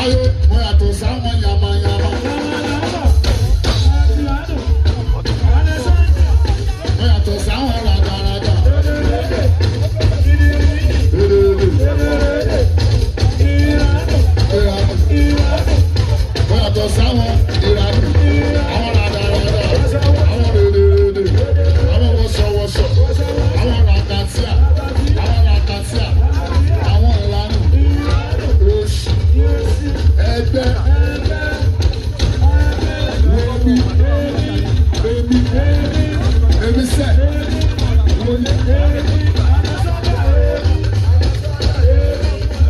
Láyé mo yàtọ̀ sáwọn yamayama. Mo yàtọ̀ sáwọn radarada. Mo yàtọ̀ sáwọn ìranù, àwọn radarada, àwọn rèdèrèdè, àwọn wọ̀sọ̀wọ̀sọ̀, àwọn rakatíà, àwọn rakatíà, àwọn ìranù, oṣù, ẹgbẹ́, wọ́bí, èmi, èmi sẹ́, wọlé,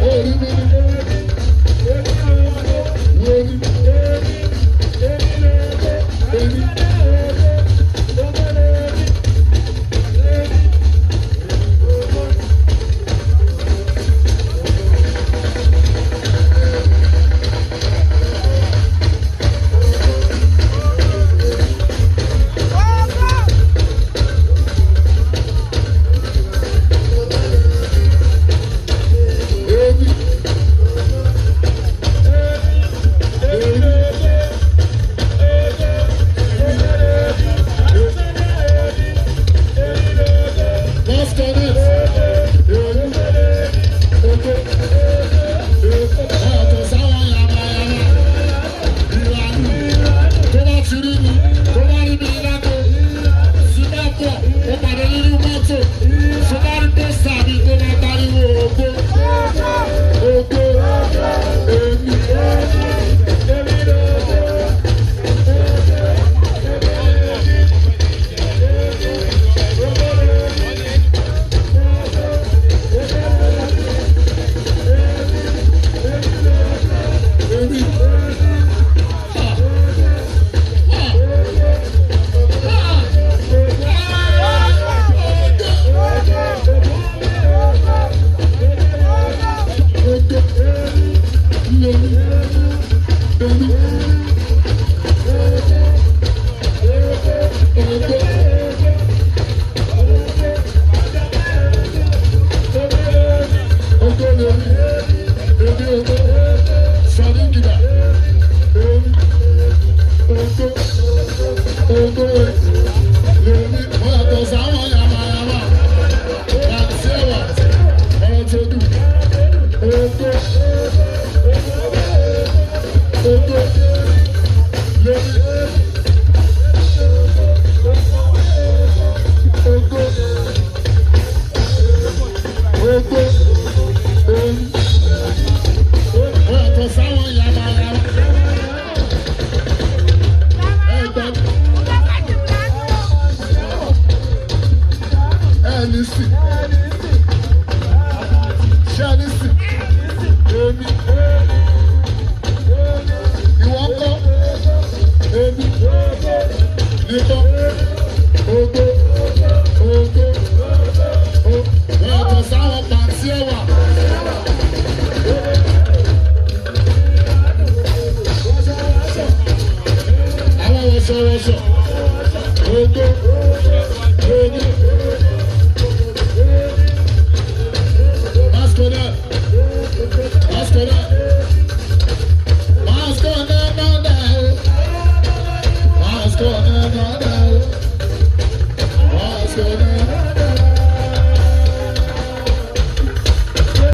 orí mi ni, wọlé, èmi. Èmi. Èmi. Let's connect. Èmi. Èmi. Èmi. Ọ̀tọ̀ sáwọn yamayama. Ìlànà. Tó bá ti rí mi, tó bá rí mi lágbo. Tí bá bọ̀, ó pàdé nínú mọ́tò. Tó bá rí pósítà mi, tó máa pariwo ògo. Ògo. Èmi. Èmi. Ha. Ha. Ha. Ògo. Èmi. Èmi. Ògo. Ògo lèmi. Èmi ògo. Sọ̀rí gìdá. Èmi. Ògo. Ògo lèmi. Mo yàtọ̀ sáwọn yamayama. Àti ẹwà. Ọ̀rọ̀ tó dùn. Ògo. Ògo lèmi. Ògo. Ògo. Èmi. Mo yàtọ̀ sáwọn yamayama. Ẹ gbọ́. Ẹ ní sí. Ṣé ẹ ní